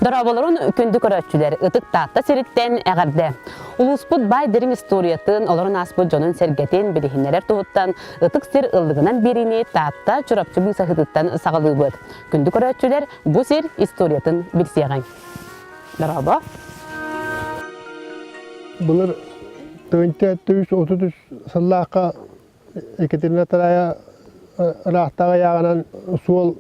Дорооболорун күндү көрөөччүлэр, Ытык Таатта сириттэн эҕэрдэ! Улууспут баай дириҥ историятын, олорон ааспыт дьонун-сэргэтин билиһиннэрэр туһуттан Ытык сир ыллыгынан биэриини Таатта Чурапчы быысаһыытыттан саҕалыыбыт. Күндү көрөөччүлэр, бу сир историятын билсиэҕиҥ. Дорообо! Былыр 1333 сыллаахха Екатерина Тарая ыраахтааҕы ыйааҕынан суол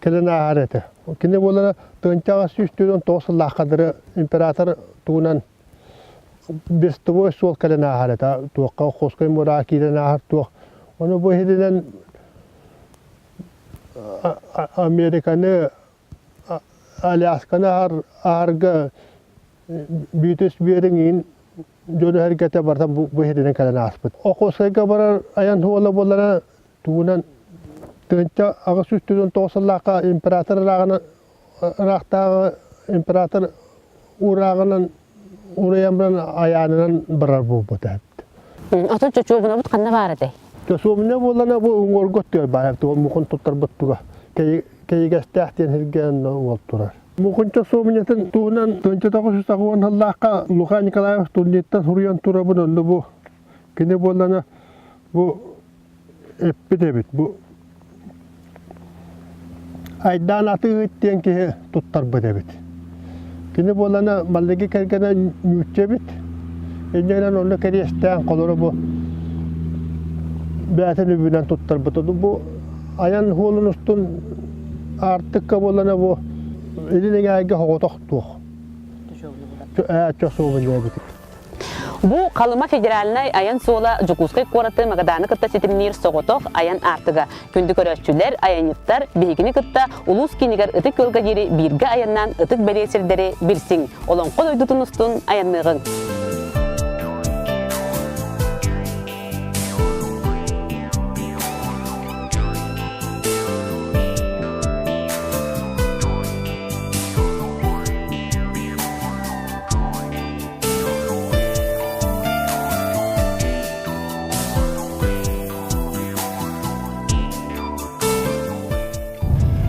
кэлэн ааһар этэ. Кини буолара 1849 сыллаахха дылы император тугунан бестовой суол кэлэн ааһар этэ. Туохха Охотскай муораҕа киирэн ааһар туох. Ону бу иһинэн Американы Алясканы ааһарга Бүтүс биэриҥ иин дьоно-сэргэтэ барыта бу иһитинэн кэлэн ааспыт. Охотскайга барар айан суола буоллара тугунан 1849 сыллаахха император ырааҕынан ыраахтааҕы император уурааҕынан уурайан баран айаанынан барар буолбута. Отон чочуобунабыт ханна баар этэй? Чочуобуна буоллана бу уҥуоргу өттүгэр баар мукун туттарбыт туга кэйигэстээх диэн сиргэ уол турар. Мукунча суомуньатын туһунан 1990 сыллаахха Лука Николаев турниттан суруйан турабын онно бу кини буоллана бу эппит эбит бу Айдаан атыыһыт диэн киһи туттарбыт эбит. Кини буоллана маллыгы кэргэнэ ньуучча эбит. Инньэ гынан онно кэриэстээн холоро бу бэйэтин үбүнэн туттарбыт. Бу айан суолун устун Аартыкка буоллана бу илин эҥээргэ соҕотох туох. Чосуобунньа эбит. Бу Халыма федеральнай айан суола Дьокуускай куораты Магадааны кытта ситимниир соҕотох айан аартыга. Күндү көрөөччүлэр, айанньыттар биһигини кытта улуус киинигэр Ытык Күөлгэ диэри бииргэ айаннаан ытык бэлиэ сирдэри билсиҥ, Олоҥхо дойдутун устун айанныаҕыҥ!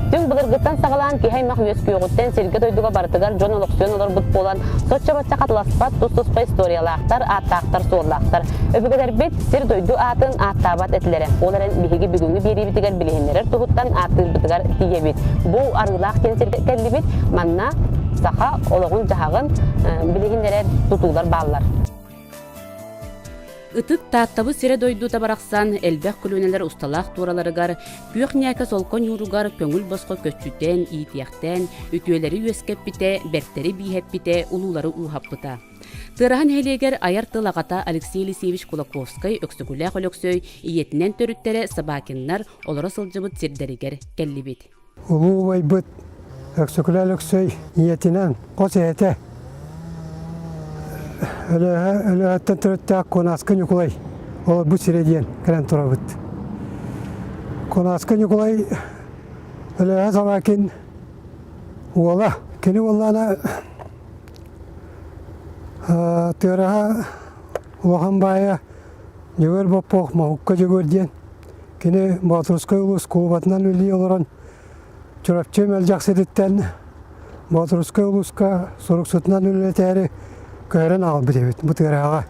Түҥ былыргыттан саҕалаан киһи аймах үөскүөҕүттэн сиргэ-дойдуга барытыгар дьон олохсуйан олорбут буолан, соччо-бачча хатыласпат тус-туспа историялаахтар, ааттаахтар-суоллаахтар. Өбүгэлэрбит сир-дойду аатын ааттаабат этилэрэ. Ол эрэн биһиги бүгүҥҥү биэриибитигэр билиһиннэрэр туһуттан ааттыырбытыгар тиийэбит. Бу Арыылаах диэн сиргэ кэллибит. Манна саха олоҕун-дьаһаҕын билиһиннэрэр тутуулар бааллар. Ытык Тааттабыт сирэ-дойдута барахсан элбэх көлүөнэлэр усталаах туораларыгар, күөх ньээкэ солко ньууругар көҥүл босхо көччүтэн, иитиэхтээн, үтүөлэри үөскэппитэ, бэртэри бииһэппитэ, улуулары ууһаппыта. Тыараһа нэһилиэгэр айар тыл аҕата Алексей Елисеевич Кулаковскай Өксөкүлээх Өлөксөй ийэтинэн төрүттэрэ Собакиннар олоро сылдьыбыт сирдэригэр кэллибит. Улуу убайбыт Өксөкүлэ Өлөксөй ийэтинэн хос эһэтэ Өлөөһө Өлөөһөттөн төрүттээх Куонааскы Ньукулай олорбут сирэ диэн кэлэн турабыт. Куонааскы Ньукулай Өлөөһө Собакин уола. Кини уоллаана Тыараһа улахан баайа Дьөгүөр Боппуох Моһукка Дьөгүөр диэн Кини Боотурускай улуус кулубатынан үлэлии олорон Чурапчы Мэлдьэхсититтэн Боотурускай улууска суруксутунан үлэлэтээри көһөрөн аҕалбыт эбит бу тыараһаҕа.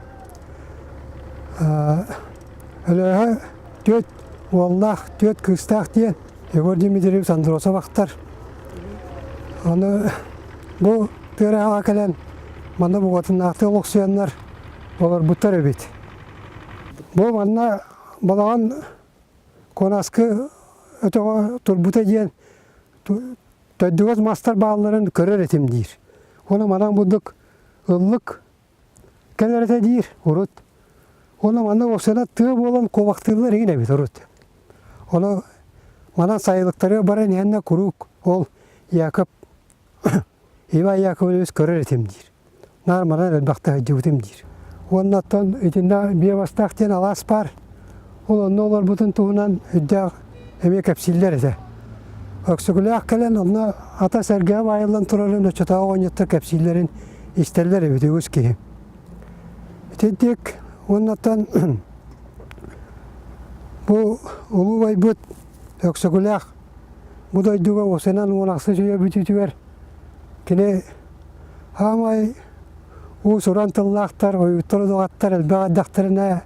Өлөөһө түөрт уоллаах, түөрт кыыстаах диэн Егор Дмитриевич Андросов ахтар. Аны бу тыараһаҕа кэлэн манна бугатыннаахтык олохсуйаннар олорбуттар эбит. Бу манна Балаҕан Куонаскы өтөҕө турбута диэн төрдүгэр мастар баалларын көрөр этим диир. Уонна манан бурдук ыллык кэлэр этэ диир урут. Уонна манна уопсайынан тыа буолан куобахтыыллар игин эбит урут. Ону манан сайылыктарыгар баран иһэннэ куруук ол Яков Иван Яковлевич көрөр этим диир. Наар манан элбэхтэ сылдьыбытым диир. Уонна оттон итиннэ Биэ-Бастаах диэн алаас баар. Ол онно олорбутун туһунан үрдээх эмиэ кэпсииллэр этэ. Өксөкүлээх кэлэн онно ата сэргэҕэ баайыллан турарын оччотооҕу оҕонньоттор кэпсииллэрин истэллэр эбит үгүс киһи. Итинник уонна оттон бу улуу убайбыт Өксөкүлээх бу дойдуга уосанан уон ахсыс үйэ бүтүүтүгэр. Кини хаамай уус-уран тыллаахтар, ойууттар удуҕаттар элбэх эрдэхтэринэ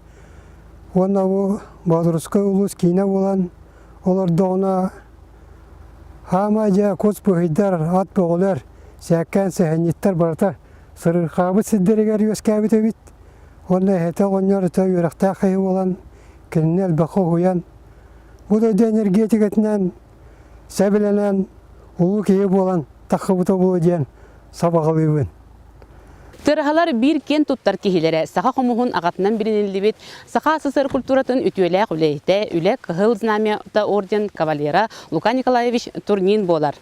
уонна бу Боотурускай улуус киинэ буолан олордоҕуна хаамай дьэ кус быһыйдар, ат бөҕөлөр, сээккээн сэһэнньиттэр барыта сырырхаабыт сирдэригэр үөскээбит эбит. Уонна эһэтэ оҕонньор өтө үөрэхтээх киһи буолан кинини элбэххэ уһуйан бу дойду энергетикэтинэн сэбилэнэн улуу киһи буолан таххыбыта буолуо диэн сабаҕалыыбын. Тыараһалар биир киэн туттар киһилэрэ саха хомуһун аҕатынан билиниллибит Саха СССР культуратын үтүөлээх үлэһитэ, Үлэ Кыһыл Знамята орден кавалера Лука Николаевич Турнин буолар.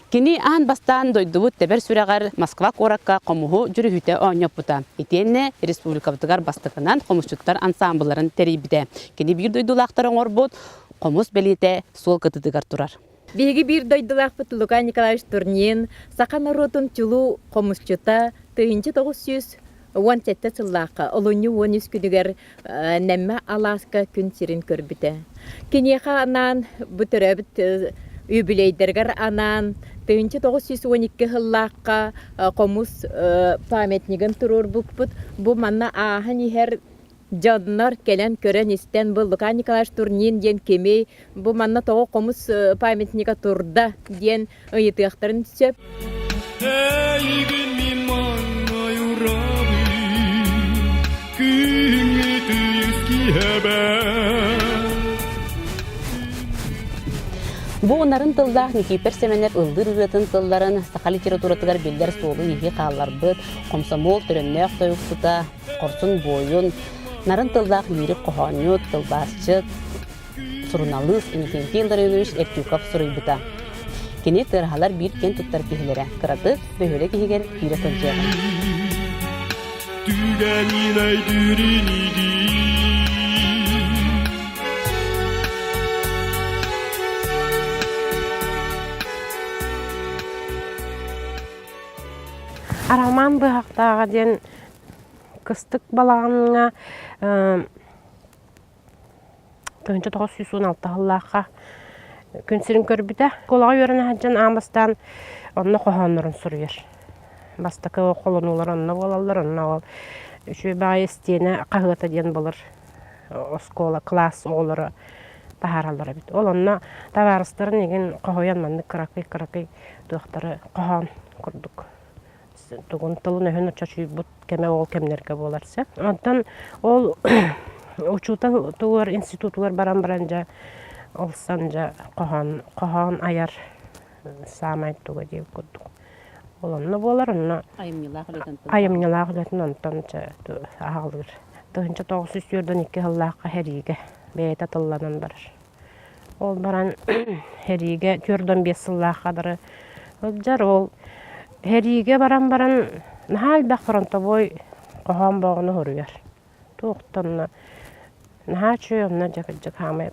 Кини аан бастаан дойдубут тэбэр сүрэҕэр Москва куоракка хомуһу дьүрүһүтэ оонньоппута. Итиэннэ республикабытыгар бастакынан хомусчуттар ансаамбылларын тэрийбитэ. Кини биир дойдулаахтар оҥорбут хомус бэлиэтэ суол кытытыгар турар. Биһиги биир дойдулаахпыт Лука Николаевич Турнин саха норуотун чулуу хомусчута 1917 сыллаахха олунньу 13 күнүгэр Нэммэ алааска күн сирин көрбүтэ. Киниэхэ анаан бу төрөөбүт юбилейдарыгар анаан 1912 сыллаахха хомус памятнигын туруорбуппут. Бу манна ааһан иһэр дьоннор кэлэн көрөн-истэн бу Лука Николаевич Турнин диэн кимий, бу манна тоҕо хомус памятника турда диэн ыйытыахтарын сөп. Эйигин мин маҥнай урабын, күһүҥҥү тыйыс киһэбэр. Бу нарын тыллаах Никифор Сэмэнэп ыллыыр ырыатын тылларын саха литературатыгар биллэр суолу-ииһи хаалларбыт хомсомуол төлөннөөх тойуксута, хорсун буойун, нарын тыллаах лирик хоһоонньут, тылбаасчыт, суруналыыс Иннокентий Илларионович Эртюков суруйбута. Кини тыараһалар биир киэн туттар киһилэрэ, кыратык бөһүөлэк иһигэр киирэ сылдьыаҕа. Түгэнин өйдүүрүн Арамаан быһахтааҕа диэн кыстык балаҕаҥҥа 1916 сыллаахха күн сирин көрбүтэ. Оскуолаҕа үөрэнэ сылдьан аан бастаан онно хоһооннорун суруйар. Бастакы холонуулар онно буолаллар, онно ол үчүгэй баҕайы истиэнэ хаһыата диэн былыр оскуола кылаас оҕолоро таһаараллар эбит. Ол онно табаарыстарын игин хоһуйан маннык кыракый-кыракый туохтары хоһоон курдук тугун тылын-өһүн чочуйбут кэмэ ол кэмнэргэ буолар сөп. Онтон ол учуутал тугар институтугар баран баран дьэ ылсан дьэ хоһоон хоһоон айар саамай туга диир курдук. Ол онно буолар онно Айымньылаах үлэтин айымньылаах үлэтин онтон дьэ аҕалыыр. 1942 сыллаахха сэриигэ бэйэтэ тылланан барар. Ол баран сэриигэ 45 сыллаахха дары сылдьар. Ол сэриигэ баран баран наһаа элбэх фронтовой хоһоон бөҕөнү суруйар. Туохтан наһаа үчүгэй онно дьэ кырдьык хаамай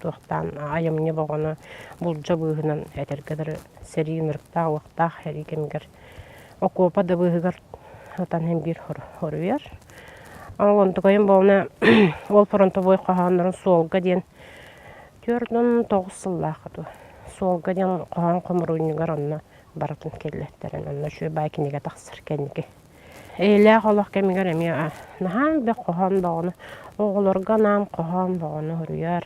туохтаан айымньы бөҕөнү булдьа быыһынан этэргэ дылы сэрии ынырыктаах уохтаах сэрии кэмигэр окуопа да быыһыгар сытан иһэн биир хоруйар. Ол онтукайым буолна ол фронтовой хоһооннорун суолга диэн 49 сыллаахха дуо суолга диэн хоһоон хомуруунньугар онно барытын киллэртэрэн онно үчүгэй баай кинигэ тахсар кэнники. Эйэлээх олох кэмигэр эмиэ наһаа элбэх хоһоон бөҕөнү оҕолорго анаан хоһоон бөҕөнү суруйар.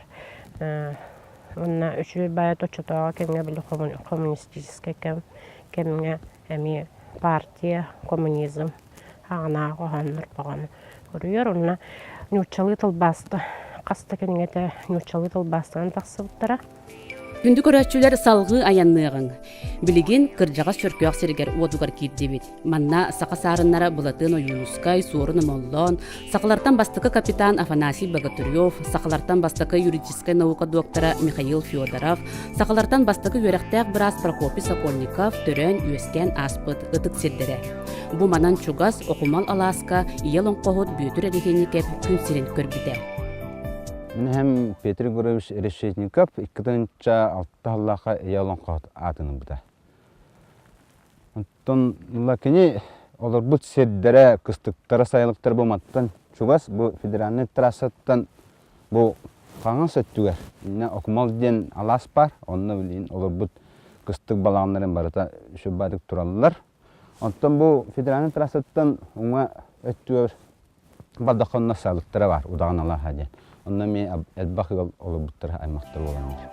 Уонна үчүгэй баайа оччотооҕу кэмҥэ били коммунистическай кэм кэмҥэ эмиэ партия, коммунизм аҕынаах хоһооннор бөҕөнү суруйар. Онно нууччалыы тылбааста хас да кинигэтэ нууччалыы тылбаастанан тахсыбыттара. Күндү көрөөччүлэр салҕыы айанныаҕыҥ. Билигин кырдьаҕас Чөркөөх сиригэр уотугар киирдибит. Манна саха саарыннара Былатыан Ойуунускай, Суорун Омоллоон, сахалартан бастакы капитан Афанасий Богатырев, сахалартан бастакы юридическай наука доктора Михаил Федоров, сахалартан бастакы үөрэхтээх быраас Прокопий Сокольников төрөөн-үөскээн ааспыт ытык сирдэрэ. Бу манан чугас Окумал алааска ийэ олоҥхоһут Бүөтүр Эрэһиэнньикэп күн сирин көрбүтэ. Мин эһэм Петр Егорович Решетников 2006 сыллаахха ийэ олоҥхоһут аатын ылбыта. Оттон кини олорбут сирдэрэ, кыстыктара, сайылыктара бу мантан чугас, бу федеральнай трассаттан бу хаҥас өттүгэр иннэ Окумал диэн алаас баар, онно билигин олорбут. Кыстык балаҕаннарын барыта сүрбаатык тураллар. Оттон бу федеральнай трассаттан уҥа өттүгэр бардахха онно саалыктара баар, удаҕан алааһа диэн. Онно эмиэ элбэх ыал олорбуттара, аймахтар буоланнар.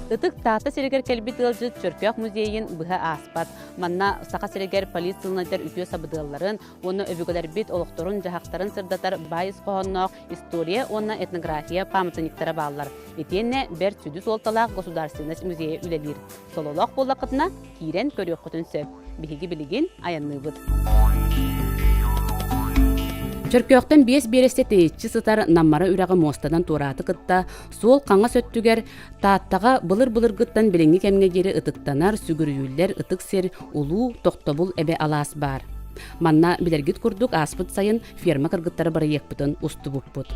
Ытык Таатта сиригэр кэлбит ыалдьыт Чөркөөх музейын быһа ааспат. Манна Саха сиригэр полицияланар үтүө сабыдыалларын уонна өбүгэлэрбит олохторун-дьаһахтарын сырдатар баай ис хоһоонноох история уонна этнография пааматынньыктара бааллар. Итиэннэ бэрт сүдү суолталаах государственность музейа үлэлиир. Сололоох буоллаххытына, киирэн көрүөххүтүн сөп. Биһиги билигин айанныыбыт. Чөркөөхтөн биэс биэрэстэ тэйиччи сытар Наммара үрэҕи муостанан туорааты кытта суол хаҥас өттүгэр Тааттаҕа былыр-былыргыттан билиҥҥи кэмҥэ диэри ытыктанар, сүгүрүйүллэр ытык сир Улуу Тохтобул эбэ алаас баар. Манна билэргит курдук ааспыт сайын ферма кыргыттара бырайыакпытын устубуппут.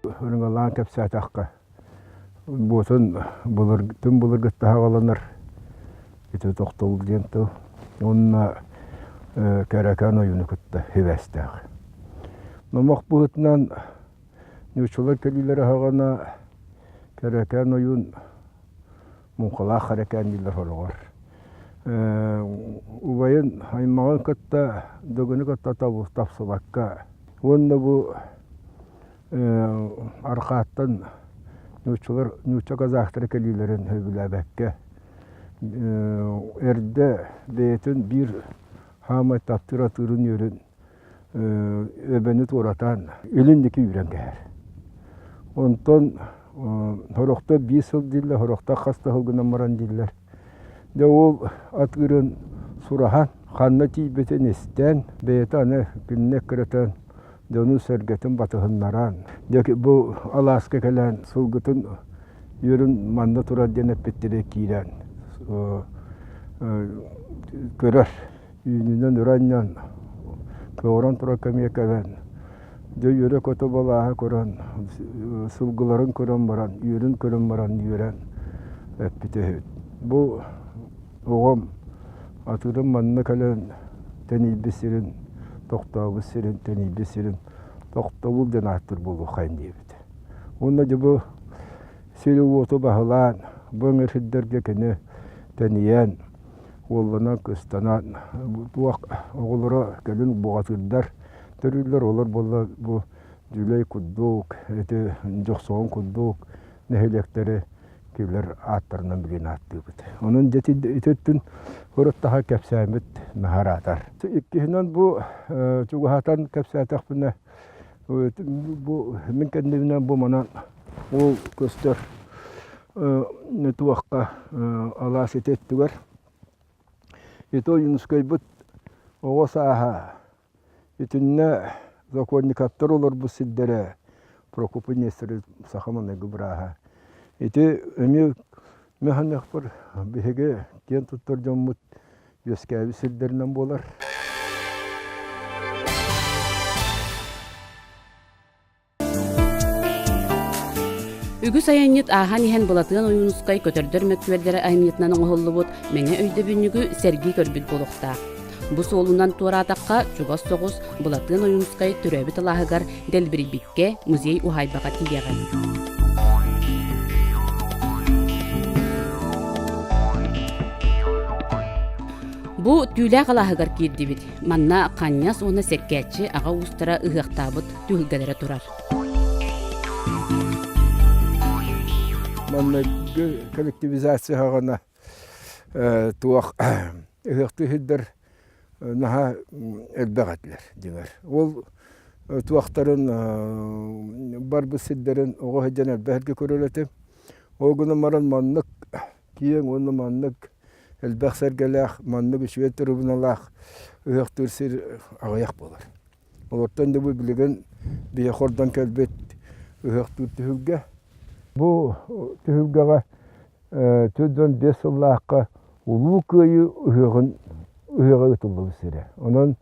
Ырыҥалаан кэпсээтэххэ, буотун былыр, түҥ былыргытта саҕаланар ити тохтобул диэн тыл уонна Кэрэкээн ойууну кытта сибээстээх. Номох быһыытынан нууччалар кэлиилэрэ саҕана Кэрэкээн ойуун муҥхалаах Кэрэкээн дииллэр сороҕор. Убайын аймаҕын кытта Дөгүнү кытта тапсыбакка уонна бу арҕааттан нууччалар нуучча казахтара кэлиилэрин сөбүлээбэккэ эрдэ бэйэтин биир хаамай таптыыр атыырын үөрүн эбэни туоратан илин диэки үүрэн кэһэр. Онтон сорохтор биир сыл дииллэр, сорохтор хас да сыл гынан баран дииллэр. Дьэ ол атыырын сураһан, ханна тиийбитин истэн, бэйэтэ аны күннэ эккирэтэн дьонун-сэргэтин батыһыннаран, дьэ бу алааска кэлэн сылгытын үөрүн манна турар диэн эппиттэрэ киирэн көрөр. Үүнүнэн ыранньан, көҕөрөн турар кэмҥэ кэлэн, дьэ үөрэ-көтө балааһа көрөн, сылгыларын көрөн баран, үөрүн көрөн баран үөрэн эппитэ үһү. Бу оҕом атыырым манна кэлэн тэнийбит сирин, тохтообут сирин, тэнийбит сирин тохтобул диэн ааттыыр буолуоххайын диэбит. Уонна дьэ бу сири-уоту баһылаан, бу эҥэр сирдэргэ кини тэнийэн, уолланан, кыстанан, туох оҕолоро кэлин бухатыырдар төрүүллэр, олор буолла бу Дьүлэй курдук, ити Дьохсоҕон курдук нэһилиэктэри кинилэр ааттарынан билин ааттыыбыт. Онон дьэ ити өттүн ырыттаха кэпсээммит наһараатар. Иккиһинэн бу чугаһатан кэпсээтэхпинэ бу мин кэннибинэн бу манан ол көстөр туохха алаас ити өттүгэр ити Ойуунускайбыт оҕо сааһа итиннэ Законниковтар олорбут сирдэрэ Прокопий Нестерович саха маҥнайгы бырааһа. Ити эмиэ мин биһиги киэн туттар дьоммут үөскээбит сирдэринэн буолар. Үгүс айанньыт ааһан иһэн Былатыан Ойуунускай көтөрдөр мөккүөрдэрэ айымньытынан оҥоһуллубут мэҥэ өйдөбүнньүгү сэргии көрбүт буолуохтаах. Бу суолунан туораатахха, чугас соҕус Былатыан Ойуунускай төрөөбүт алааһыгар Дэлбирийбиккэ музей уһаайбаҕа тиийэҕин. Бу Түүлээх алааһыгар киирдибит. Манна Ханньас уонна Сэккээччи аҕа уустара ыһыахтаабыт түһүлгэлэрэ турар. Манныгы коллективизация саҕана туох ыһыахтыы сирдэр наһаа элбэх этилэр дьиҥэр. Ол туохтарын барбыт сирдэрин оҕо сылдьан элбэх сиргэ көрөр этим. Ол гынан баран маннык киэҥ уонна маннык элбэх сэргэлээх, маннык үчүгэй трибуналаах ыһыахтыыр сир аҕыйах буолар. Олортон да бу билигин биһиэхэ ордон кэлбит ыһыахтыыр түһүлгэ. Бу түһүлгэҕэ 45 сыллаахха Улуу Кыайыы ыһыаҕын ыһыаҕа ыытыллыбыт сирэ. Онон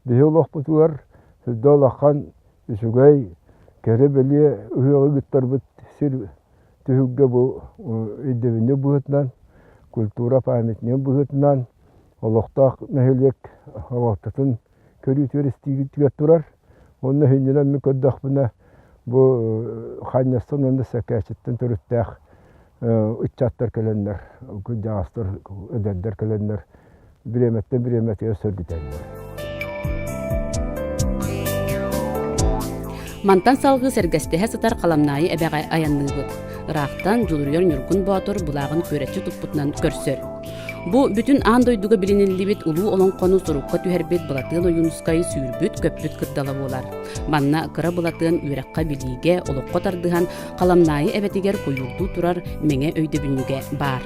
биһи олохпутугар сүрдээх улахан үчүгэй, кэрэ-бэлиэ ыһыаҕы ыыттарбыт сир түһүлгэ бу өйдөбүнньүк быһыытынан, культура памятнигын быһыытынан олохтоох нэһилиэк салалтатын көрүүтүгэр-истиитигэр турар. Уонна иһинньинэн мин көрдөхпүнэ, Бу Ханньастан уонна Сэкээчиттэн төрүттээх ыччаттар кэлэннэр, кырдьаҕастар, эдэрдэр кэлэннэр бириэмэттэн бириэмэтигэр сөргүтэллэр. Мантан салгыы сэргэстэһэ сытар Халамнаайы эбэҕэ айанныыбыт. Ыраахтан Дьулуруйар Ньургун Боотур былааҕын күөрэччи туппутунан көрсөр. Бу бүтүн аан дойдуга билиниллибит улуу олоҥхону сурукка түһэрбит Былатыан Ойуунускай сүүрбүт-көппүт кырдала буолар. Манна кыра Былатыан үөрэххэ-билиигэ, олоххо тардыһан Халамнаайы эбэтигэр куйуурдуу турар мэҥэ өйдөбүнньүгэ баар.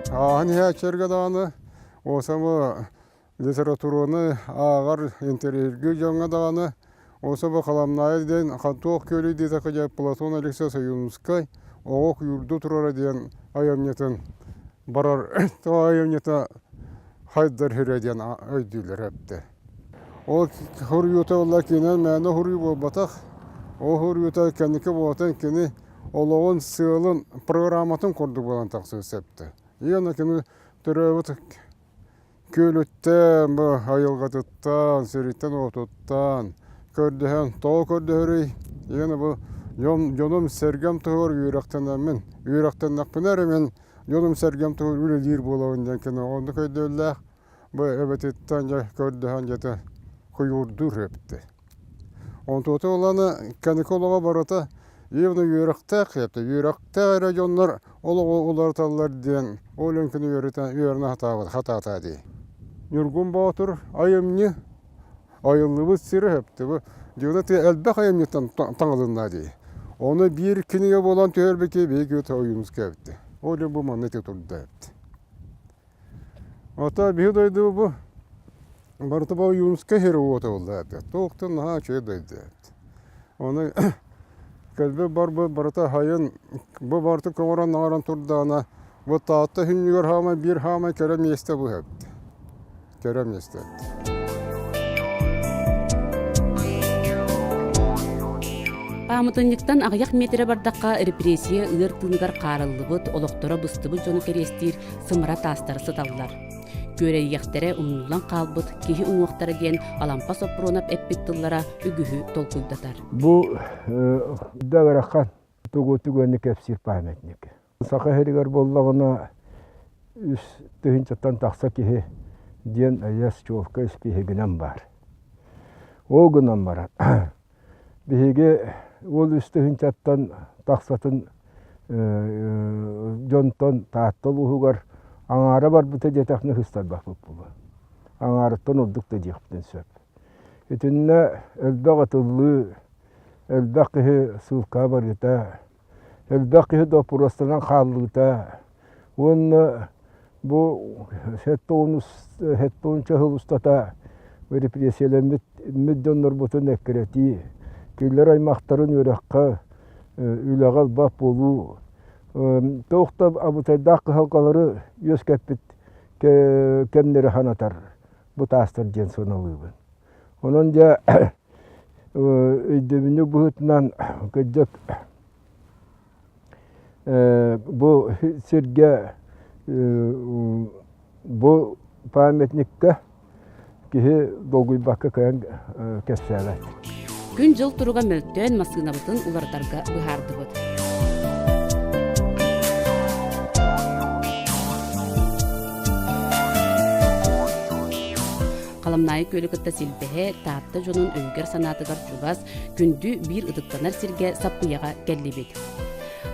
Ааһан иһээччилэргэ даҕаны осама литератураны ааҕар интэриэһиргиир дьоҥҥо даҕаны особа Халамнаайы диэн туох күөлүй диэтэххэ дьэ Платон Алексеевич Ойуунускай оҕо куйуурдуу турара диэн айымньытын барар айымньыта хайдар сирэ диэн өйдүүллэр эбитэ. Ол суруйуута буолла кининэн мээнэ суруйуу буолбатах. Ол суруйуута кэнники буолатын кини олоҕун сыалын программатын курдук буолан тахсыан сөптө. Иона кини төрөөбүт күөлүттэн, бу айылҕатыттан, сириттэн-уотуттан көрдөһөн, тоҕо көрдөһөрүй? Иона бу дьонум-сэргэм туһугар үөрэхтэнэммин, үөрэхтэннэхпинэ эрэ мин дьонум-сэргэм туһугар үлэлиир буолабын диэн кини оннук өйдөбүллээх бу эбэтиттэн дьэ көрдөһөн дьэтэ куйуурдуур эбитэ. Онтуота ылана кэнники олоҕо барыта Ивна үөрэхтээх эбитэ. Үөрэхтээх эрэ дьоннор олоҕу уларыталлар диэн ол үҥкүнү үөрэнэ сатаабыт хатаата дии. Ньургун Боотур айымньы айыллыбыт сирэ өптө. Дьиҥэ элбэх айымньыттан таҥылынна дии. Ону биир кинигэ буолан түһэрбити биһиги Ойуунускай эбитэ. Ол бу манна ити турда эбит. Ото биһи дойду бу барыта бу Ойуунускай сирэ уота буолла эбит. Туохтан наһаа үчүгэй дойду эбит. Ону кэлбит барбыт барыта хайын бу барыта көҕөрөн аҥаран турдаҕына бу Таатта сүнньүгэр хаамай биир хаамай кэрэ миэстэ бу эбит. Кэрэ миэстэ эбит. Паамытынньыктан аҕыйах миэтэрэ бардахха репрессия ыар тыыныгар хаарыллыбыт, олохторо быстыбыт дьону кэриэстиир сымара таастар сыталлар. Күөрэйиэхтэрэ умнуллан хаалбыт киһи уҥуохтара диэн Алампа Соппуруонап эппит тыллара үгүһү толкуйдатар. Бу да тугу түгэни кэпсиир памятник. Саха сиригэр буоллаҕына үс тыһыынчаттан тахса киһи диэн эйэс чуолкай испииһэгинэн баар. Ол гынан баран биһиги ол үс тыһыынчаттан тахсатын дьонтон Таатта улууһугар аҥаара барбыта диэтэхпинэ сыстарбаппыт буолуо. Аҥаарыттан ордук да диэхпитин сөп. Итиннэ элбэх ытыллыы, элбэх киһи ссылкаҕа барыыта, элбэх киһи доппуруостанан хааллыыта уонна бу 70 сыл устата репрессиялэммит дьоннорбутун эккирэтии, кинилэр аймахтарын үөрэххэ, үлэҕэ ылбат буолуу, туох да абытайдаах кыһалҕалары үөскэппит кэмнэри санатар бу таастар диэн сыаналыыбын. Онон дьэ өйдөбүнньүк быһыытынан кырдьык бу сиргэ бу памятникка киһи долгуйбакка кыайан кэпсээбэт. Күн-дьыл туруга мөлтөөн массыынабытын уларытарга быһаардыбыт. Халамнаайы күөлү кытта силбэһэ Таатта дьонун өйүгэр-санаатыгар чугас, күндү биир ытыктанар сиргэ Саппыйаҕа кэллибит.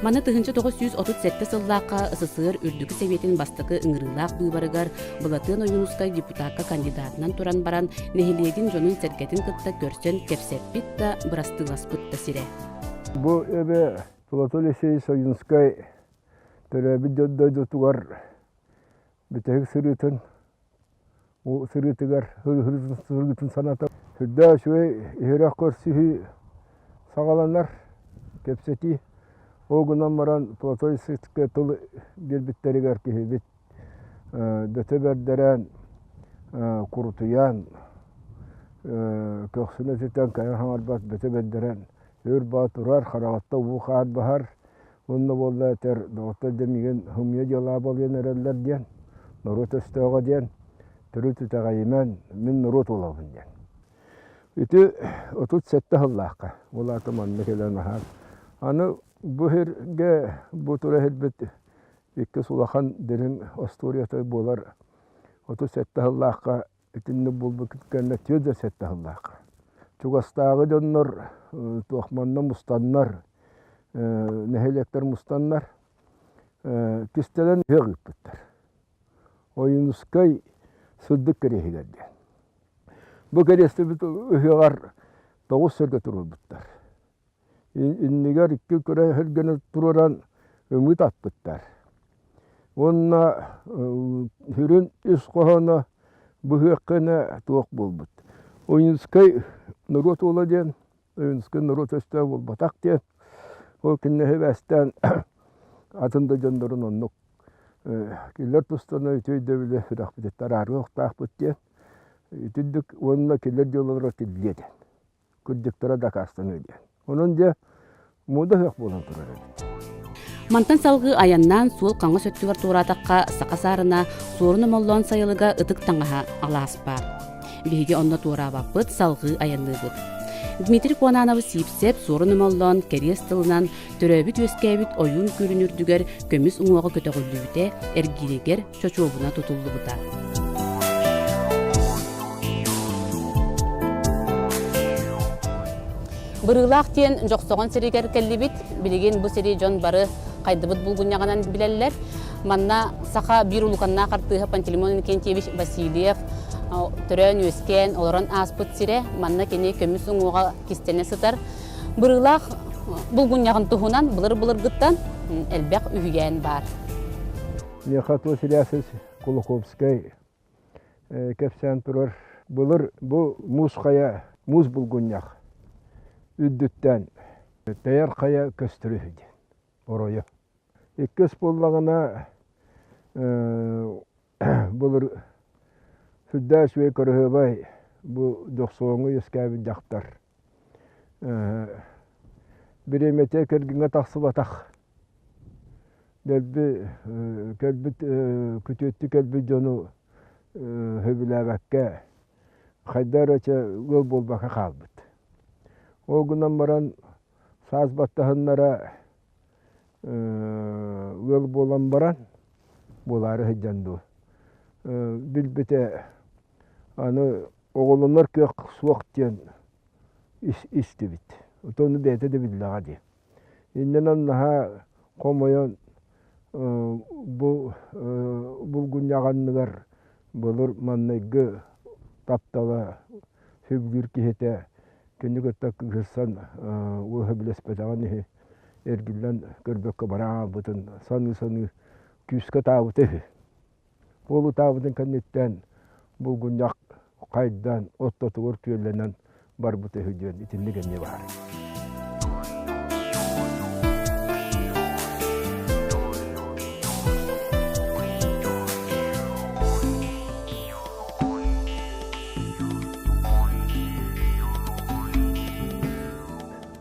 Маны 1937 сыллаахха СССР Үрдүкү Сэбиэтин бастакы ыҥырыылаах быыбарыгар Былатыан Ойуунускай депутакка кандидатынан туран баран нэһилиэгин дьонун-сэргэтин кытта көрсөн кэпсэппит да, бырастыыласпыт да сирэ. Бу эбэ Платон Алексеевич Ойуунускай төрөөбүт дойдутугар бүтэһик сырыытын сырыытыгар сырыытын саната сүрдээх үчүгэй иһирэх көрсүһүү саҕаланар кэпсэтии ол гынан баран Платон тыл биэрбиттэригэр киһибит бөтө бэрдэрэн курутуйан көхсүн өтүтэн кайан хаҥарбат бөтө бэрдэрэн өр баа турар хараҕатта уу хаар баһар Онно буолла этэр, доҕоттор дьэ миигин һымыйа дьыалаа балыйан эрэллэр диэн, норуот өстөөҕө диэн. Төрүт итэҕэйимэн, мин норуот уолабын диэн. Ити 37 сыллаахха, ол аата манна кэлэн аһаан. Аны бу сиргэ бу тура сирбит иккис улахан дириҥ остуоруйата буолар 37 сыллаахха итинник буолбут кэннэ 47 сыллаахха. Чугастааҕы дьоннор туох манна мустаннар, нэһилиэктэр мустаннар кистэлэн ыһыах ыыппыттар. Ойуунускай сырдык кэриэһигэр диэн. Бу кэриэстибит ыһыаҕар тоҕус сиргэ туруорбуттар. Иннигэр икки кыра өһүргэни туруоран ымыы таппыттар. Уонна сүрүн ис хоһооно быһыаххына туох буолбут. Ойуунускай норуот уола диэн, Ойуунускай норуот өстөөх буолбатах диэн, ол кинини сибээстээн атын да дьоннорун оннук кинилэр тустарынан үтүө өйдөбүлү сүрэхпититтэн араарыахтаахпыт диэн итинник уонна кинилэр дьыалалара тиллиэ диэн. кырдьыктара дакаастаныа диэн. Онон дьэ муода ыһыах буолан турар эбит. Мантан салгыы айаннаан суол хаҥас өттүгэр туораатахха саха саарына Суорун Омоллоон сайылыга ытык таҥаһа алаас баар. Биһиги онно туораабаппыт, салгыы айанныыбыт. Дмитрий Куонанов Сиипсэп Суорун Омоллоон кэриэс тылынан төрөөбүт-үөскээбит ойуун күрүн үрдүгэр көмүс уҥуоҕа көтөҕүллүбүтэ, эргииригэр чочуобуна тутуллубута. Бырыылаах диэн Дьохсоҕон сиригэр кэллибит. Билигин бу сири дьон бары хайдыбыт булгунньаҕынан билэллэр. Манна саха биир улуканнаах артыыһа Пантелеймон Иннокентьевич Васильев төрөөн-үөскээн олорон ааспыт сирэ. Манна кини көмүс уҥуоҕа кистэнэ сытар. Бырыылаах булгунньаҕын туһунан былыр-былыргыттан элбэх үһүйээн баар. Миэхэ туос Ильясович Кулаковскай кэпсээн турар. Былыр бу муус хайа, муус булгунньах үрдүттэн тэйэр хайа көстөр үһү диэн оройо. Иккис буоллаҕына былыр сүрдээх үчүгэй кыраһыабай бу Дьохсуоҥҥа үөскээбит дьахтар бириэмэтэ кэргэҥҥэ тахсыбатах дэлби кэлбит күтүөттүү кэлбит дьону сөбүлээбэккэ хайдах эрэ чэ ыал буолбакка хаалбыт. Ол гынан баран саас баттаһыннара ыал буолан баран буолаары сылдьан дуу билбитэ аны оҕолонор кыах суох диэн истибит. Ону бэйэтэ да биллэҕэ дии. Иннинэн наһаа хомойон бу булгунньах анныгар былыр манныгы таптала сөбүлүүр киһитэ кинини кытта кыырсан уоһа билэспэтэҕин иһи эргиллэн көрбөккө бараабытын саныы-саныы күүскэ ытаабыта үһү. Ол ытаабытын кэнниттэн булгунньах хайдан оттотугар күөллэнэн барбыта үһү диэн итинник эмиэ баар.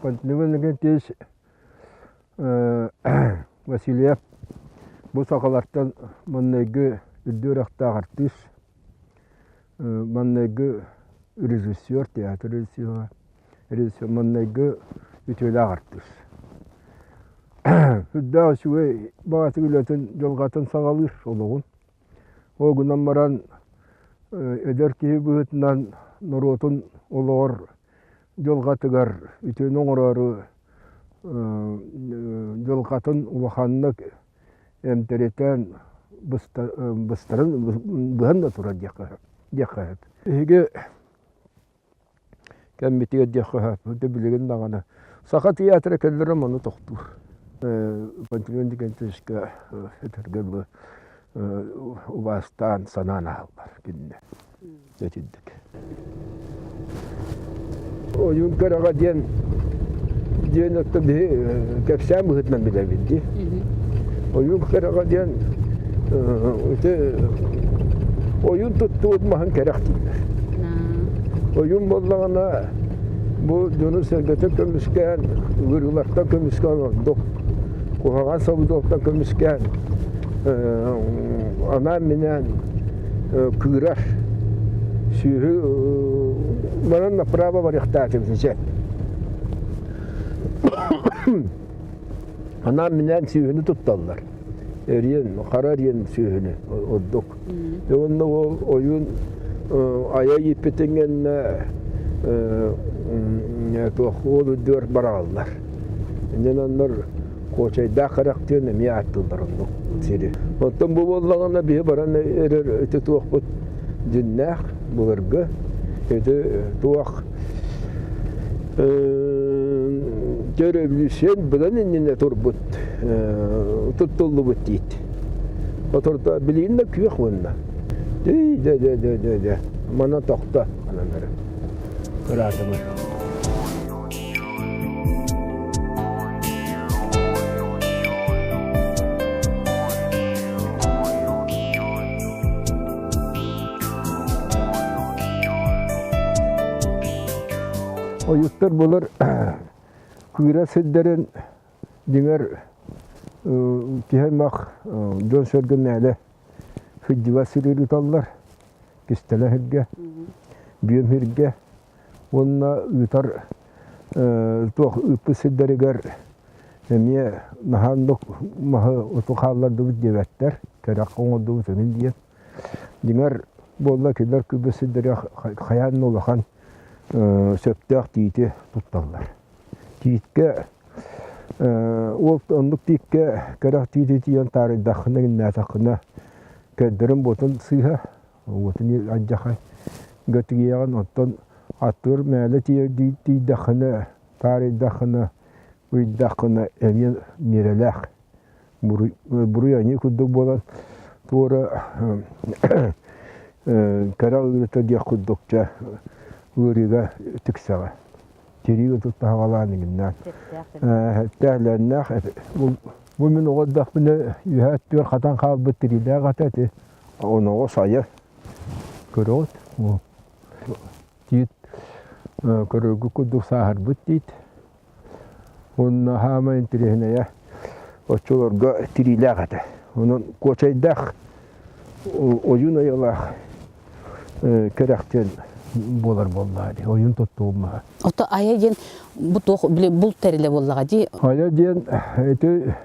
Пантелеймон Иннокентьевич Васильев бу сахалартан маҥнайгы үрдүк үөрэхтээх артыыс, маҥнайгы режиссер, театр режиссера, режиссер маҥнайгы үтүөлээх артыыс. Үрдээх үчүгэй баҕатык үлэтин дьылҕатын саҕалыыр олоҕун. Ол гынан баран эдэр киһи быһыытынан норуотун олоҕор дьылҕатыгар үтүөнү оҥороору дьылҕатын улаханнык эмтэритэн быстарын быһан да турар диэххэ сөп. Биһиги кэммитигэр диэххэ сөп билигин даҕаны Саха театра кэллэрэ ону тохтуур. Пантелеймон Николаевичка этэргэ дылы убаастаан санаан аһаллар кинини. Итинник. Ойуун кэрэҕэ диэн диэн оттон биһи кэпсээн быһыытынан билэбит дии. Ойуун кэрэҕэ диэн ити ойуун туттубут маһын кэрэх дииллэр. Ойуун буоллаҕына бу дьону-сэргэтин көмүскээн, ыарыылартан көмүскээн ордук, куһаҕан сабыдыалтан көмүскээн анаан-минээн кыырар. Сүөһү баран направо барыахтаатыбыт сөп. Анаан-минээн сүөһүнү тутталлар. Эриэн, хара эриэн сүөһүнү ордук. Уонна ол ойуун айа ииппитин гэннэ туох уол үрдүгэр барааллар. Иннин оннор Куочайдаах харах диэн эмиэ ааттыыллар оннук сири. Оттон бу буоллаҕына биһи баран эрэр ити туохпут дьиннээх былыргы ити туох революция быдан иннинэ турбут туттуллубут диит. Оторто билигин да күөх уонна. Дэ дэ дэ дэ дэ дэ мана тохто ананары. Ыраатымыр. Ойуттар булар кыыра сирдэрин дьиҥэр киһи аймах дьон-сэргэ мээлэ сылдьыбат сири ыыталлар кистэлэ сиргэ, бүөм сиргэ уонна ыытар туох ыыппыт сирдэригэр эмиэ наһаа оннук маһы оту хааллардыбыт диэбэттэр, кэрэх оҥордубут эҥин диэн. Дьиҥэр буолла кинилэр күүбүт сирдэрэ хайаан да улахан сөптөөх тиити тутталлар. Тииткэ ол оннук тииккэ кэрэх тиити тиийэн таарыйдаххына, гиннээтэххинэ кэрдэрин буотун сыыһа Уотун алдьархай тигийэҕин, оттон аттыгар мээлэ тиийдэххинэ, таарыйдаххына, ыйдаххына эмиэ миэрэлээх буруй, буруй аньыы курдук буолан туора кэрэ ыарыыта диэх курдук дьэ ыарыыга тиксэҕэ. Тирии ытык таһаҕалаан иҥиннээн. Эттээх-лээннээх бу мин оҕо эрдэхпинэ үөһээ өттүгэр хатан хаалбыт тириилээх этэ ити. Оноҕос айа көрөҕүт тиит көрөргүт курдук сааһырбыт тиит уонна хаамай интэриэһинэйэ оччолорго тириилээх этэ онон куочайдаах ойуун айылаах кэрэхтиэн буолар буоллаҕа дии ойуун туттугун маһа Ото айа диэн бу туох били булт тэрилэ буоллаҕа дии. Айа диэн ити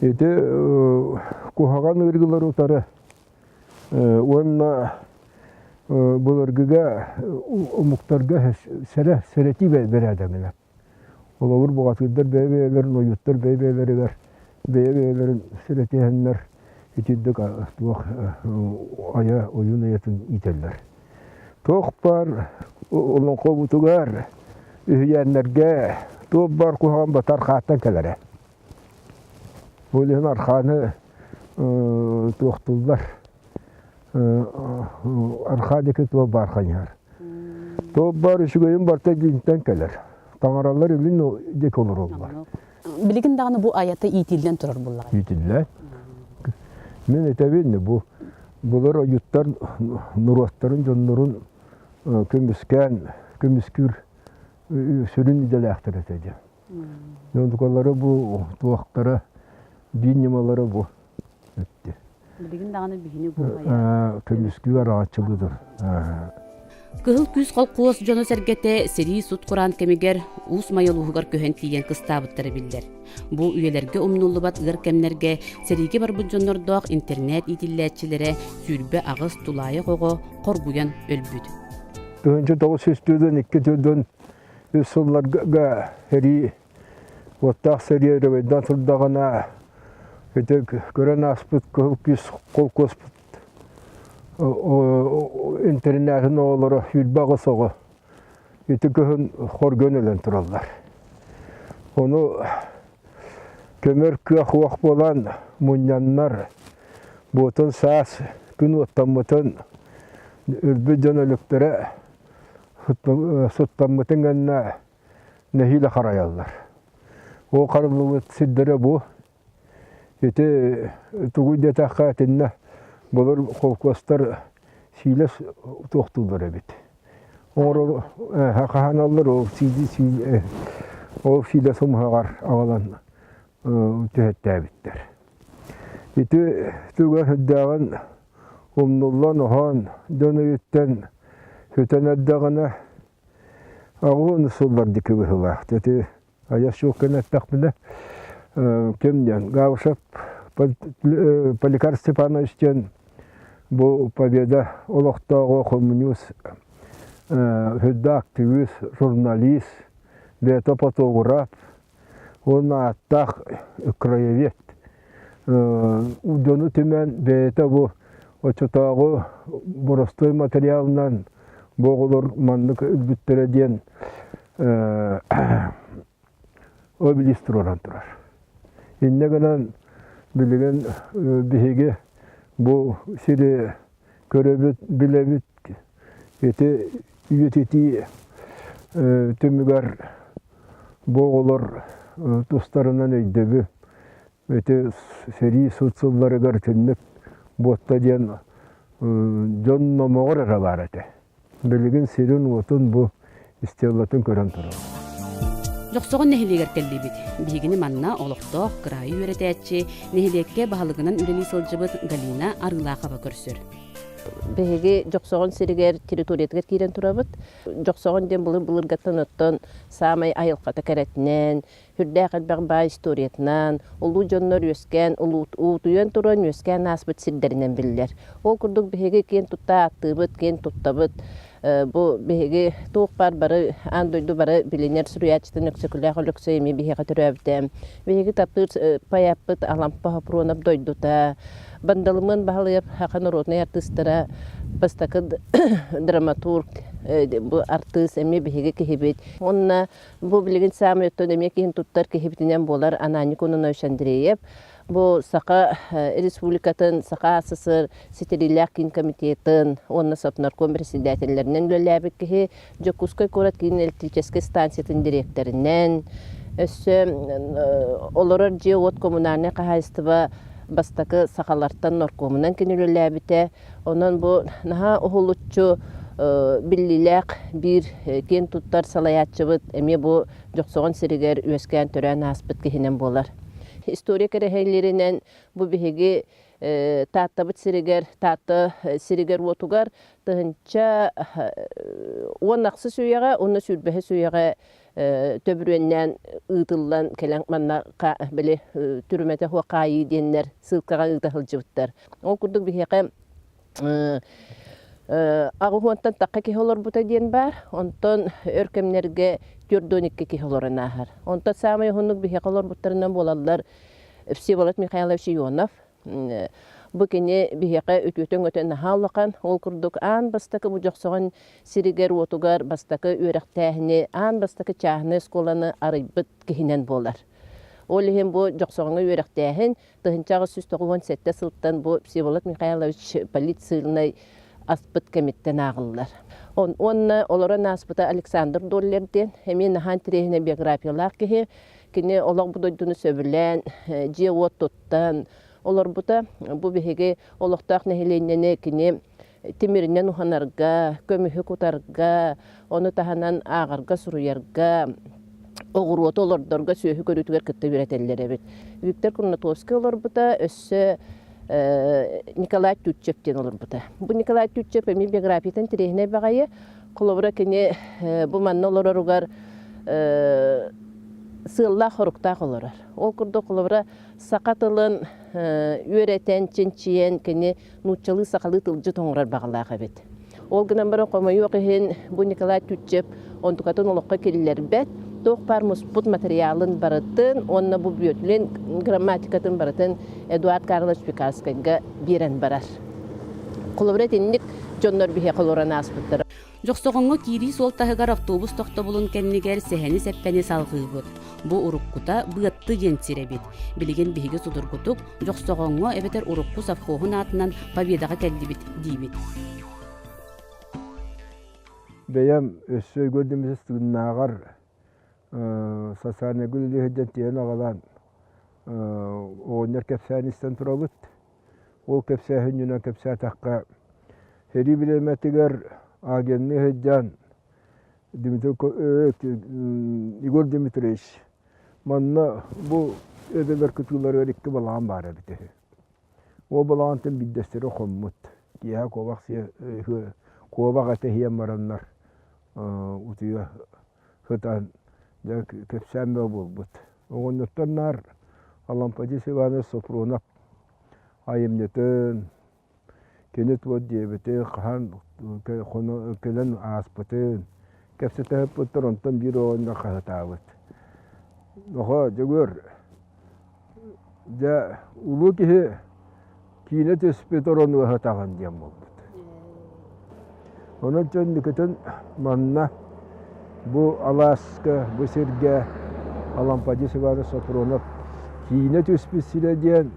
ити куһаҕан ыарыылары утары уонна былыргыга омуктарга сэрэ сэрэтии бэрээдэгинэ. Холобур, бухатыырдар бэйэ-бэйэлэрин, ойууттар бэйэ-бэйэлэригэр бэйэ-бэйэлэрин сэрэтиһэннэр итирдик туох айа ойуун айатын иитэллэр. Туох баар олоҥхобутугар, үһүйээннэргэ туох баар куһаҕан батар хааттан кэлэрэ. Ол иһин архааны туохтууллар. Архаа диэки туох баар хайыһар. Туох баар үчүгэйин барыта илинтэн кэлэр. Таҥаралар илин диэки олороллор. Билигин даҕаны бу айата иитиллэн турар буоллаҕа. Иитиллэн. Мин этэбин бу былыр ойуттар норуоттарын дьоннорун көмүскээн көмүскүүр сүрүн идэлээхтэр этэ диэн. Онтукалары бу туохтара биир ньымалара бу өттө. Билигин даҕаны биһини бу көмүскүү араҕаччылыыр. Кыһыл күүс холкуос дьоно-сэргэтэ сэрии сут-кураан кэмигэр Уус Майа улууһугар көһөн тиийэн кыстаабыттара биллэр. Бу үйэлэргэ умнуллубат ыар кэмнэргэ сэриигэ барбыт дьоннордоох интернет иитиллээччилэрэ 28 тулаайах оҕо хоргуйан өлбүт. 1902 төрдүн үс сылларга сэрии уоттаах сэрии өрөгөйдөөн турдаҕына ити көрөн ааспыт кыһыл күүс холкуоспут интэринээтин оҕолоро 28 оҕо ити кыһын хоргуйан өлөн тураллар. Ону көмөр кыах уох буолан мунньаннар буотун саас күн уоттаммытын өлбүт дьон өлүктэрэ суттаммытын гэннэ нэһиилэ харайаллар. Ол харыллыбыт сирдэрэ бу. Ити тугу диэтэххэ итиннэ былыр холкуостар сиилэс туохтууллар эбит. Оҥорор хаһаналлар ол ол сиилэс умуһаҕар аҕалан түһэттээбиттэр. Ити туга сүрдээҕин. Умнуллан оһоон дьон өйүттэн сүтэн эрдэҕинэ аҕуһун сыллар диэки быһыылаах. Ити айас суукканы эттэхпинэ ким диэн Гавшев Поликар Степанович диэн бу Победа олохтооҕо хомуньуус сүрдээх активист, журналист, бэйэтэ фотограф уонна ааттаах краевед. Дьону түмэн бэйэтэ бу оччотооҕу боростуой материалынан бу оҕолор маннык өлбүттэрэ диэн обелиск туруоран турар. Инньэ гынан билигин биһиги бу сири көрөбүт, билэбит. Ити үйэтитии түмүгэр бу оҕолор тустарынан өйдөбү ити сэрии сут сылларыгар итинник буотта диэн дьон номоҕор эрэ баар этэ. Билигин сирин-уотун бу стеллатын көрөн турабын. Дьохсоҕон нэһилиэгэр кэллибит. Биһигини манна олохтоох кыраайы үөрэтээччи, нэһилиэккэ баһылыгынан үлэлии сылдьыбыт Галина Арыылаахова көрсөр. Биһиги Дьохсоҕон сиригэр территориятыгар киирэн турабыт. Дьохсоҕон диэн былыр-былыргаттан оттон саамай айылҕата кэрэтинэн, сүрдээх элбэх баай историятынан, улуу дьоннор үөскээн, уутуйан туран үөскээн ааспыт сирдэринэн биллэр. Ол курдук биһиги киэн тутта ааттыыбыт, киэн туттабыт. Бу биһиги туох баар бары аан дойду бары билинэр суруйааччытын Өксөкүлээх Өлөксөй эмиэ биһиэхэ төрөөбүтэ. Биһиги таптыыр поэппыт Алампа Хопуруонап дойдута, Бандалымыан Баһылыйап саха норуотунай артыыстара бастакы драматург, бу артыыс эмиэ биһиги киһибит. Уонна Бу билигин саамай оттон эмиэ киһин туттар киһибитинэн буолар Ананий Кононович Андреев. Бу Саха Республикатын, Саха АССР ситириилээх киин комитетын уонна Совнарком председателлэринэн үлэлээбит киһи, Дьокуускай куорат киин электрическэй станциятын дириэктэринэн, өссө олорор дьиэ-уот коммунальнай хаһаайыстыба бастакы сахалартан наркомунан кини үлэлээбитэ. Онон бу наһаа уһулуччу биллиилээх биир киэн туттар салайааччыбыт эмиэ бу Дьохсоҕон сиригэр үөскээн төрөөн ааспыт киһинэн буолар. История кэрэһэлииринэн бу биһиги Тааттабыт сиригэр, Таатта сиригэр-уотугар 1010 ахсыс үйэҕэ уонна 20 үйэҕэ төбүрүөннээн ыытыллан кэлэн манна били түрүмэтэ суох хаайыы диэннэр ссылкаҕа ыыта сылдьыбыттар. Ол курдук биһиэхэ аҕыс уонтан тахха киһи олорбута диэн баар. Онтон өр кэмнэргэ 42 киһи олорон ааһар. Онтон саамай уһуннук биһиэхэ олорбуттарынан буолаллар Всеволод Михайлович Ионов. Бу кини биһиэхэ үтүөтэ-өҥөтө наһаа улахан. Ол курдук аан бастакы бу Дьохсоҕон сиригэр-уотугар бастакы үөрэхтээһини, аан бастакы чааһынай оскуоланы арыйбыт киһинэн буолар. Ол иһин бу Дьохсоҕоҥҥо үөрэхтээһин 1897 сылтан бу Всеволод Михайлович политсыылынай аспыт кэмиттэн ааҕыллар. Уонна олорон ааспыта Александр Доллер диэн эмиэ наһаа интэриэһинэй биографиялаах киһи. Кини олох бу дойдуну сөбүлээн, дьиэ-уот туттан олорбута. Бу биһиги олохтоох нэһилиэнньэни кини тимиринэн уһанарга, көмүһү кутарга, ону таһынан ааҕарга, суруйарга, оҕуруоту олордорго, сүөһү көрүүтүгэр кытта үөрэтэллэр эбит. Виктор Курнатовский олорбута, өссө Николай Тютчев диэн олорбута. Бу Николай Тютчев эмиэ биографиятын интэриэһинэй баҕайы. Холобура, кини бу манна олороругар сыаллаах-соруктаах олорор. Ол курдук, холобура, саха тылын үөрэтэн, чинчийэн, кини нууччалыы-сахалыы тылдьыт оҥорор баҕалаах эбит. Ол гынан баран, хомойуох иһин, бу Николай Тютчев онтукатын олоххо киллэрбэт, туох баар муспут матырыйаалын барытын уонна бу бүөтүлүн грамматикатын барытын Эдуард Карлович Пекарскайга биэрэн барар. Холобура, итинник дьоннор биһиэхэ олорон ааспыттара. Дьохсоҕоҥҥо киирии суол таһыгар автобус тохтобулун кэннигэр сэһэни-сэппэни салҕыыбыт. Бу уруккута Быатты диэн сир эбит. Билигин биһиги судургутук Дьохсоҕоҥҥо эбэтэр урукку совхоһун аатынан Победаҕа кэллибит диибит. Бэйэм өссө өйгөрдүмүс тыыннааҕар социальнай үлэһиттэн тиийэн аҕалан оҕонньор кэпсээн истэн турабыт. Ол кэпсээһинньинэн кэпсээтэххэ, сэрии бириэмэтигэр агенныы сылдьан Дмитрий Егор Дмитриевич манна бу эбэлэр кытыыларыгар икки балаҕан баар эбит үһү. Ол балаҕантан биирдэстэрэ хоммут. Киэһэ куобах куобах этэ иһэн бараннар утуйа сытан дьэ кэпсээн бөҕө буолбут. Оҕонньоттор наар Алампадис Иванович Сопрунов айымньытын, кини туох диэбитин, хаһан кэлэн ааспытын кэпсэтэ сыппыттар, онтон биир оҕонньор хаһытаабыт. Нохоо, Дьөгүөр, дьэ улуу киһи киинэ түспүт орону ыһатаҕын диэн буолбут. Онон дьон манна бу алааска, бу сиргэ Алампадис Иванович Софронов киинэ түспүт сирэ диэн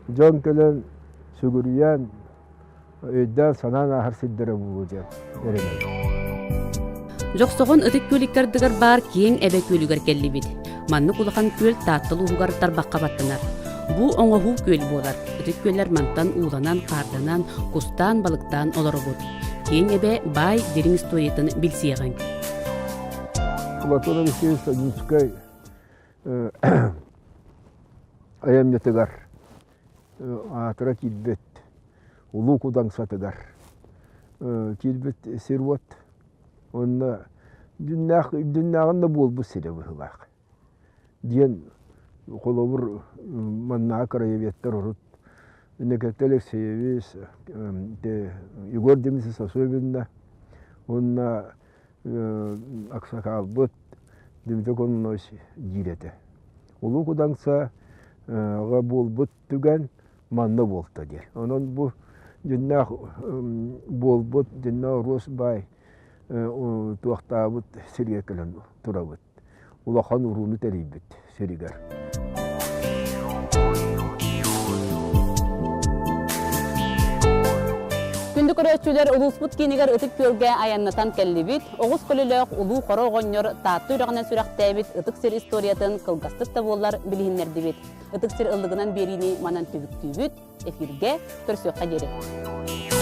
дьон кэлэн сүгүрүйэн, өйдөөн-санаан ааһар сирдэрэ буолуо диэн эрэнэбин. Дьохсоҕон Ытык Күөл икки ардыгар баар киэҥ Эбэ күөлүгэр кэллибит. Маннык улахан күөл Таатта улууһугар тарбахха баттанар. Бу оҥоһуу күөл буолар. Ытык күөллэр мантан ууланан, хаарданан, кустаан, балыктаан олоробут. Киэҥ Эбэ баай дириҥ историятын билсиэҕиҥ. Платон Алексеевич Садинскай айымньытыгар аатыра киирбит Улуу Кудаҥсатыгар киирбит сир-уот уонна дьүннээх дьүннээҕин да буолбут сирэ быһыылаах диэн холобур маннааҕы краеведтар урут Никита Алексеевич Егор Дмитриевич Особенна уонна аксакаалбыт Дмитрий Кононович диир этэ. Улуу Кудаҥса буолбут түгэн манна буолта диэн. Онон бу дьиннээх буолбут, дьиннээх Рос баай туохтаабыт сиргэ кэлэн турабыт. Улахан урууну тэрийбит сиригэр. Күндү көрөөччүлэр, улууспут киинигэр Ытык Күөлгэ айаннатан кэллибит. Оҕус көлөлөөх Улуу Хоро оҕонньор Таатта үрэҕинэн сүрэхтээбит Ытык сир историятын кылгастык да буоллар билиһиннэрдибит. Ытык сир ыллыгынан биэриини манан түбүктүүбүт. Эфиргэ көрсүөххэ диэри.